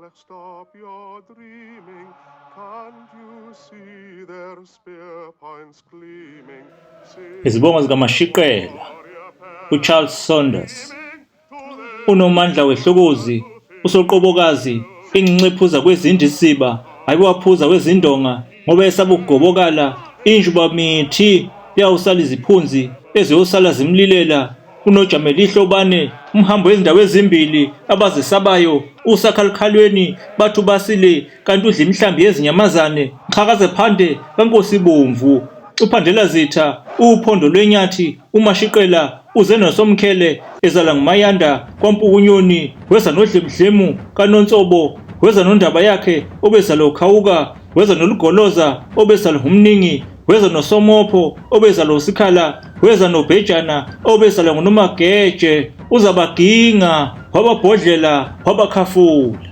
Stop your dreaming. Can't you see their spear points gleaming? Izibongo zikaMashiqela, uCharles Saunders. Unomandla wehlokozi, usoqobokazi, incincephuza kwezindisiba, ayiwaphuza kwezindonga ngoba esaba ukugobokala, injuba mithi yawusala iziphunzi eziyosala zimlilela uNojamelihlobane umhambo wezindawo ezimbili abazesabayo usakhalukhalweni bathi ubasile kanti udla imihlambi yezinyamazane xhakaze phande kaNkosi Bomvu uphandela zitha uphondo lwenyathi uMashiqela uze noSomkhele ezala nguMayanda kwaMpukunyoni weza noDlemdlemu kaNonsobo weza nondaba yakhe obezala uKhawuka weza noLugoloza obezala ngumningi weza noSomopho obezala uSikhala weza noBhejana obezala nguNomageje uzabaginga wababhodlela wabakhafula.